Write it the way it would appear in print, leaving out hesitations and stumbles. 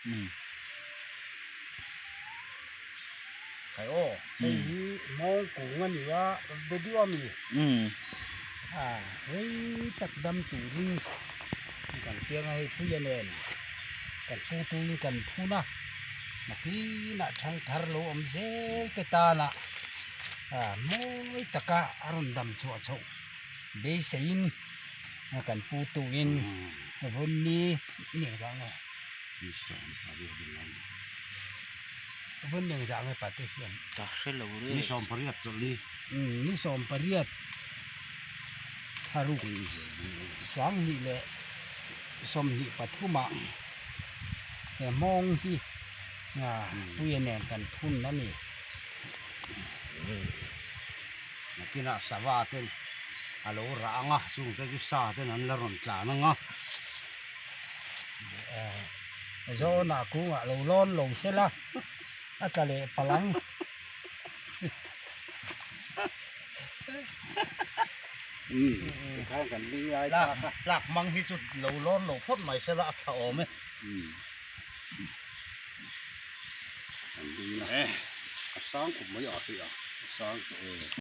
Khai aw, hei hi mawng kung a ni a, video a mi? A rei tak dam turin kan piang a, hei puia nen kan pu tuin kan phun a, nakinah thang thar lo awm zel te tana mawi taka a rawn dam chhuah chhoh beiseiin kan pu tuin vunni ni engzah nge? Vun engzah nge pate hian? Ka hre lo re. Ni 18 chawlh ni. Ni 18 tharuk 2023 ah he hmawng hi puia nen kan phun a ni. Nakinah sava ten a lo rah ang a, chungte chu sa ten an la rawn tlan ang a. Zawnah kungah lo lawn lo sela a tla leh palh ang. Tlak hmang hi chu lo lawn lo phawt mai sela a tha awm e. A sang khawp mai a hria. A sang tawh e.